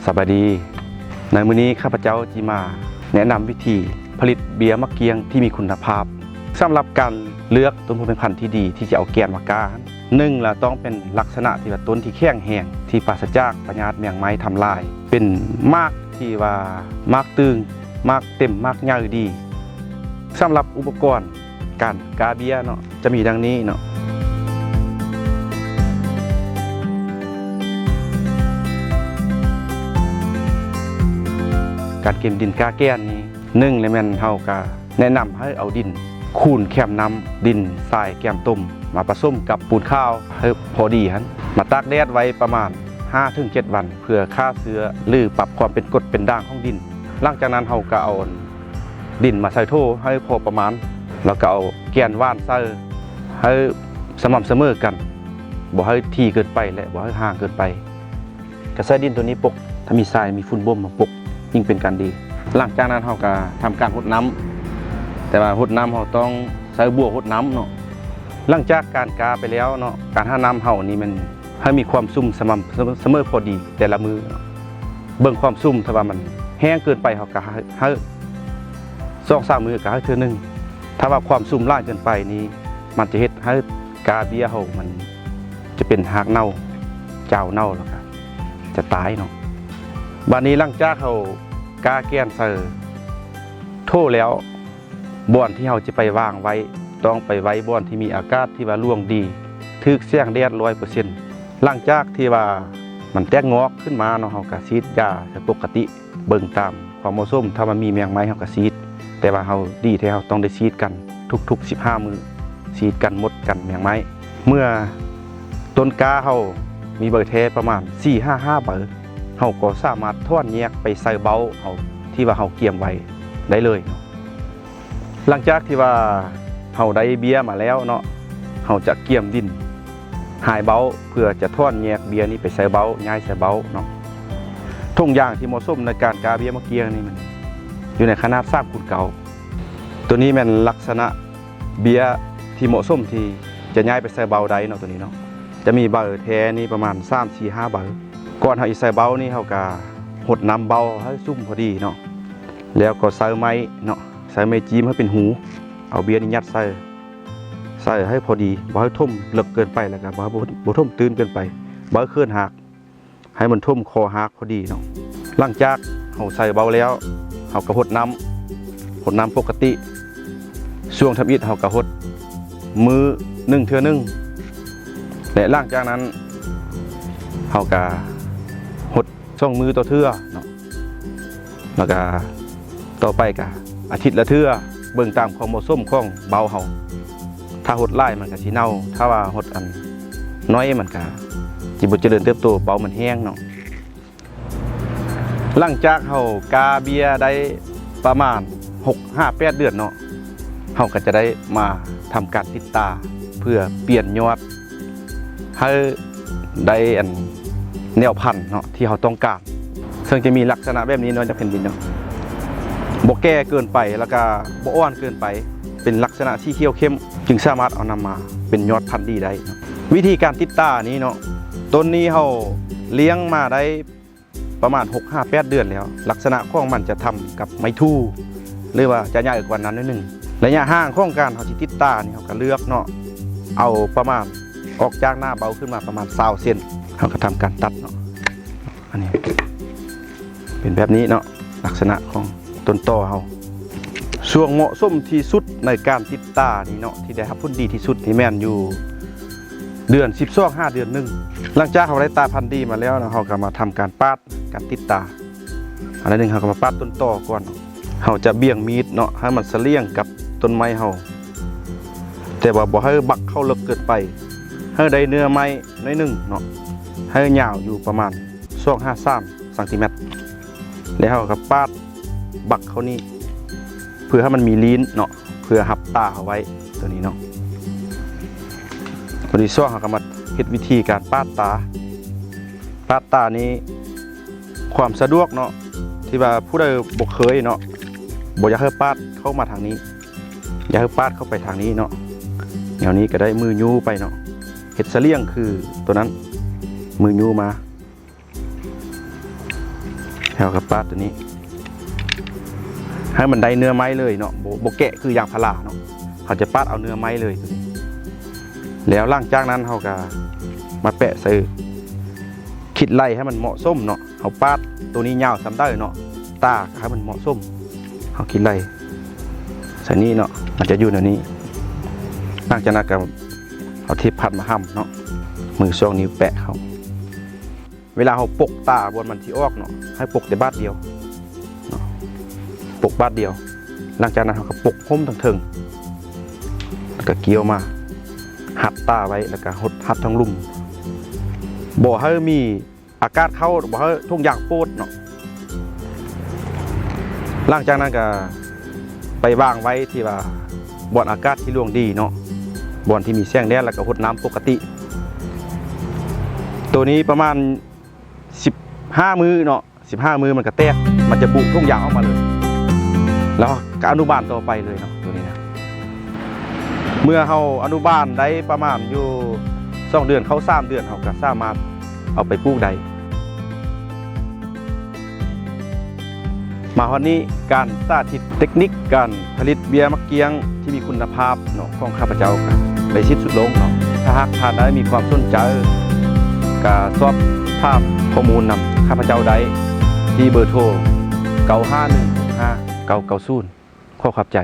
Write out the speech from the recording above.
ສະບາຍດີ, ໃນມື້ນີ້ຂ້າພະເຈົ້າຈະມາແນະນຳວິທີຜະລິດເບຍໝາກກ້ຽງທີ່ມີຄຸນນະພາບ. ສຳລັບການເລືອກຕົ້ນພົມແມ່ພັນທີ່ດີທີ່ຈະເອົາແກ່ນມາກ້ານັ້ນ, ໜຶ່ງລະຕ້ອງເປັນລັກສະນະທີ່ວ່າຕົ້ນທີ່ແຂງແຮງ, ທີ່ປາສະຈາກພະຍາດແມງໄມ້ທຳລາຍ, ເປັນໝາກທີ່ວ່າໝາກຕຶງ, ໝາກເຕັມ, ໝາກໃຫຍ່ດີ. ສຳລັບອຸປະກອນ ການກ້າເບຍເນາະ ຈະມີດັ່ງນີ້ເນາະ. ການກຽມດິນກ້າແກ່ນນີ້ ໜຶ່ງເລີຍແມ່ນເຮົາກະແນະນຳໃຫ້ເອົາດິນຄູນແຄມນ້ຳ, ດິນຊາຍແກ້ມຕົມ ມາປະສົມກັບປູນຂາວໃຫ້ພໍດີຫັ້ນ ມາຕາກແດດໄວ້ປະມານຫ້າເຖິງເຈັດວັນ ເພື່ອຂ້າເຊື້ອ ຫຼື ປັບຄວາມເປັນກົດເປັນດ່າງຂອງດິນ. ຫຼັງຈາກນັ້ນເຮົາກະເອົາ ດິນມາໃສ່ໂຖໃຫ້ພໍປະມານ ແລ້ວກໍເອົາແກ່ນຫວ່ານໃສ່ໃຫ້ສະໝ່ຳສະເໝີກັນ, ບໍ່ໃຫ້ຖີ່ເກີນໄປ ແລະ ບໍ່ໃຫ້ຫ່າງເກີນໄປ. ກໍໃຊ້ດິນໂຕນີ້ປົກ, ຖ້າມີຊາຍ ມີຝຸ່ນບົ່ມມາປົກ ຍິ່ງເປັນການດີ. ຫຼັງຈາກນັ້ນເຮົາກໍທຳການຫົດນ້ຳ, ແຕ່ວ່າຫົດນ້ຳເຮົາຕ້ອງໃຊ້ບົວຫົດນ້ຳເນາະ. ຫຼັງຈາກການກ້າໄປແລ້ວເນາະ, ການຫັນນ້ຳເຮົານີ້ແມ່ນ ໃຫ້ມີຄວາມຊຸ່ມສະໝ່ຳສະເໝີພໍດີແຕ່ລະມື້ເນາະ. ເບິ່ງຄວາມຊຸ່ມ, ຖ້າວ່າມັນແຫ້ງເກີນໄປ ເຮົາກໍໃຫ້ ໃຫ້ສອງສາມມື້ກໍໃຫ້ເທື່ອໜຶ່ງ. ຖ້າວ່າຄວາມຊຸ່ມຫຼາຍເກີນໄປນີ້ ມັນຈະເຮັດໃຫ້ກ້າເບຍເຮົາມັນຈະເປັນຮາກເນົ່າ, ຈາວເນົ່າ ແລ້ວກໍຈະຕາຍເນາະ. ບາດນີ້ຫຼັງຈາກເຮົາກ້າແກ່ນໃສ່ໂຖແລ້ວ, ບ່ອນທີ່ເຮົາຈະໄປວາງໄວ້ ຕ້ອງໄປໄວ້ບ່ອນທີ່ມີອາກາດທີ່ວ່າໂລ່ງດີ, ຖືກແສງແດດຮ້ອຍເປີເຊັນ. ຫຼັງຈາກທີ່ວ່າມັນແຕກງອກຂຶ້ນມາເນາະ, ເຮົາກໍສີດຢາໃສ່ປົກກະຕິ, ເບິ່ງຕາມຄວາມເໝາະສົມ. ຖ້າວ່າມີແມງໄມ້ເຮົາກໍສີດ, ແຕ່ວ່າເຮົາ ດີແທ້ເຮົາຕ້ອງໄດ້ສີດກັນທຸກໆສິບຫ້າມື້, ສີດກັນມົດກັນແມງໄມ້. ເມື່ອຕົ້ນກ້າເຮົາມີໃບແທ້ປະມານສີ່ຫາຫ້າໃບ, ເຮົາກໍສາມາດຖອນແຍກໄປໃສ່ເບົ້າເຮົາທີ່ວ່າເຮົາກຽມໄວ້ໄດ້ເລີຍເນາະ. ຫຼັງຈາກທີ່ວ່າເຮົາໄດ້ເບຍມາແລ້ວເນາະ, ເຮົາຈະກຽມດິນຫາຍເບົ້າ ເພື່ອຈະຖອນແຍກເບຍນີ້ໄປໃສ່ເບົ້າ, ຍ້າຍໃສ່ເບົ້າເນາະ. ຖົງຢາງທີ່ເໝາະສົມໃນການກ້າເບຍໝາກກ້ຽງນີ້ ມັນຢູ່ໃນຂະໜາດສາມຄູນເກົ້າ. ໂຕນີ້ແມ່ນລັກສະນະເບຍທີ່ເໝາະສົມທີ່ຈະຍ້າຍໄປໃສ່ເບົ້າໄດ້ເນາະ, ໂຕນີ້ເນາະ. ຈະມີໃບແທ້ນີ້ປະມານສາມ ສີ່ ຫ້າໃບ. ກ່ອນເຮົາຊິໃສ່ເບົ້ານີ້ ເຮົາກະຫົດນ້ຳເບົ້າໃຫ້ຊຸ່ມພໍດີເນາະ, ແລ້ວກໍໃຊ້ໄມ້ເນາະ, ໃຊ້ໄມ້ຈີ້ມໃຫ້ເປັນຮູ, ເອົາເບຍນີ້ຍັດໃສ່, ໃສ່ໃຫ້ພໍດີ, ບໍ່ໃຫ້ຖົມເລິກເກີນໄປ ແລ້ວກໍບໍ່ ບໍ່ຖົມຕື້ນເກີນໄປ, ບໍ່ໃຫ້ເຂີນຮາກ, ໃຫ້ມັນຖົມຄໍຮາກພໍດີເນາະ. ຫຼັງຈາກເຮົາໃສ່ເບົ້າແລ້ວ ເຮົາກໍຫົດນ້ຳ, ຫົດນ້ຳປົກກະຕິ. ຊ່ວງທຳອິດເຮົາກໍຫົດມື້ໜຶ່ງເທື່ອໜຶ່ງ ແລະ ຫຼັງຈາກນັ້ນເຮົາກໍຫົດສອງມື້ຕໍ່ເທື່ອເນາະ, ແລ້ວກໍຕໍ່ໄປກໍອາທິດລະເທື່ອ, ເບິ່ງຕາມຄວາມເໝາະສົມຂອງເບົ້າເຮົາ. ຖ້າຫົດຫຼາຍມັນກໍຊິເນົ່າ, ຖ້າວ່າຫົດອັນນ້ອຍມັນກໍຊິບໍ່ຈະເລີນເຕີບໂຕ, ເບົ້າມັນແຫ້ງເນາະ. ຫຼັງຈາກເຮົາກ້າເບຍໄດ້ປະມານຫົກຫາແປດເດືອນເນາະ, ເຮົາກໍຈະໄດ້ມາທຳການຕິດຕາເພື່ອປ່ຽນຍອດໃຫ້ໄດ້ອັນແນວພັນເນາະ ທີ່ເຮົາຕ້ອງການ, ເຊິ່ງຈະມີລັກສະນະແບບນີ້ເນາະ, ຈາກແຜ່ນດິນເນາະ, ບໍ່ແກ່ເກີນໄປ ແລ້ວກໍບໍ່ອ່ອນເກີນໄປ, ເປັນລັກສະນະສີຂຽວເຂັ້ມ, ຈຶ່ງສາມາດເອົານຳມາເປັນຍອດພັນດີໄດ້ເນາະ. ວິທີການຕິດຕານີ້ເນາະ, ຕົ້ນນີ້ເຮົາລ້ຽງມາໄດ້ ປະມານຫົກຫາແປດເດືອນແລ້ວ, ລັກສະນະຂອງມັນຈະທຳກັບໄມ້ຖູ່ ຫຼືວ່າຈະໃຫຍ່ກວ່ານັ້ນໜ້ອຍໜຶ່ງ. ໄລຍະຫ່າງຂອງການເຮົາຊິຕິດຕານີ້ ເຮົາກໍເລືອກເນາະ, ເອົາປະມານອອກຈາກໜ້າເບົ້າຂຶ້ນມາປະມານຊາວເຊັນ, ເຮົາກໍທຳການຕັດເນາະ. ອັນນີ້ເປັນແບບນີ້ເນາະ, ລັກສະນະຂອງຕົ້ນຕໍເຮົາ. ຊ່ວງເໝາະສົມທີ່ສຸດໃນການຕິດຕານີ້ເນາະ, ທີ່ໄດ້ຮັບຜົນດີທີ່ສຸດນີ້ແມ່ນຢູ່ເດືອນສິບສອງຫາເດືອນໜຶ່ງ. ຫຼັງຈາກເຮົາໄດ້ຕາພັນດີມາແລ້ວເນາະ, ເຮົາກໍມາທຳການປາດ ການຕິດຕາ. ອັນທີໜຶ່ງ ເຮົາກໍມາປາດຕົ້ນຕໍກ່ອນ. ເຮົາຈະບ່ຽງມີດເນາະ ໃຫ້ມັນສະຫຼຽງກັບຕົ້ນໄມ້ເຮົາ, ແຕ່ວ່າບໍ່ໃຫ້ບັກເຂົ້າເລິກເກີນໄປ, ໃຫ້ໄດ້ເນື້ອໄມ້ໜ້ອຍໜຶ່ງເນາະ, ໃຫ້ຍາວຢູ່ປະມານສອງຫາສາມຊັງຕີແມັດ. ແລ້ວເຮົາກໍປາດບັກເຂົ້ານີ້ ເພື່ອໃຫ້ມັນມີລີ້ນເນາະ, ເພື່ອຮັບຕາເຮົາໄວ້ ຕົວນີ້ເນາະ. ຕົວທີສອງ ເຮົາກໍມາເຮັດວິທີການປາດຕາ. ປາດຕານີ້ ຄວາມສະດວກເນາະ ທີ່ວ່າຜູ້ໃດບໍ່ເຄີຍເນາະ, ບໍ່ຢາກໃຫ້ປາດເຂົ້າມາທາງນີ້, ຢາກໃຫ້ປາດເຂົ້າໄປທາງນີ້ເນາະ, ແນວນີ້ກໍໄດ້ ມືຍູ້ໄປເນາະ, ເຮັດສະຫຼຽງຄືຕົວນັ້ນ, ມືຍູ້ມາ. ເຮົາກໍປາດຕົວນີ້ ໃຫ້ມັນໄດ້ເນື້ອໄມ້ເລີຍເນາະ ບໍ່ ບໍ່ແກະຄືຢາງພາລາເນາະ ເຮົາຈະປາດເອົາເນື້ອໄມ້ເລີຍ. ແລ້ວຫຼັງຈາກນັ້ນເຮົາກໍມາແປະໃສ່ ຄິດໄລ່ໃຫ້ມັນເໝາະສົມເນາະ ເຮົາປາດຕົວນີ້ຍາວສ່ຳໃດເນາະ ຕາໃຫ້ມັນເໝາະສົມ ເຮົາຄິດໄລ່ໃສ່ນີ້ເນາະ ມັນຈະຢູ່ແນວນີ້. ຫຼັງຈາກນັ້ນກໍເອົາເທບພັດມາຫ້ຳເນາະ ມືສອງນິ້ວແປະເຂົ້າ. ເວລາເຮົາປົກຕາບ່ອນມັນຊິອອກເນາະ ໃຫ້ປົກແຕ່ບາດດຽວເນາະ ປົກບາດດຽວ. ຫຼັງຈາກນັ້ນເຮົາກໍປົກຫົ້ມທາງເທິງ ແລ້ວກໍກ້ຽວມາຮັດຕາໄວ້ ແລ້ວກໍຫົດ ຮັດທາງລຸ່ມ ບໍ່ໃຫ້ມີອາກາດເຂົ້າ ບໍ່ໃຫ້ຖົງຢາງໂປດເນາະ. ຫຼັງຈາກນັ້ນກໍໄປວາງໄວ້ທີ່ວ່າບ່ອນອາກາດທີ່ໂລ່ງດີເນາະ ບ່ອນທີ່ມີແສງແດດ ແລ້ວກໍຫົດນ້ຳປົກກະຕິ. ໂຕນີ້ປະມານສິບຫ້າມື້ເນາະ ສິບຫ້າມື້ມັນກະແຕກ ມັນຈະບຸຖົງຢາງອອກມາເລີຍ ແລ້ວເຮົາກະອະນຸບານຕໍ່ໄປເລີຍເນາະ ໂຕນີ້ນະ. ເມື່ອເຮົາອະນຸບານໄດ້ປະມານຢູ່ສອງເດືອນເຂົ້າສາມເດືອນ ເຮົາກະສາມາດເອົາໄປປູກໄດ້. ມາຮອດນີ້ ການສາທິດເຕັກນິກການຜະລິດເບ້ຍໝາກກ້ຽງທີ່ມີຄຸນນະພາບເນາະ ຂອງຂ້າພະເຈົ້າກະໄດ້ສິ້ນສຸດລົງເນາະ. ຖ້າຫາກທ່ານໃດມີຄວາມສົນໃຈ ກະສອບຖາມຂໍ້ມູນນຳຂ້າພະເຈົ້າໄດ້ທີ່ເບີໂທ ເກົ້າຫ້າໜຶ່ງຫົກຫ້າເກົ້າເກົ້າສູນ. ຂໍຂອບໃຈ.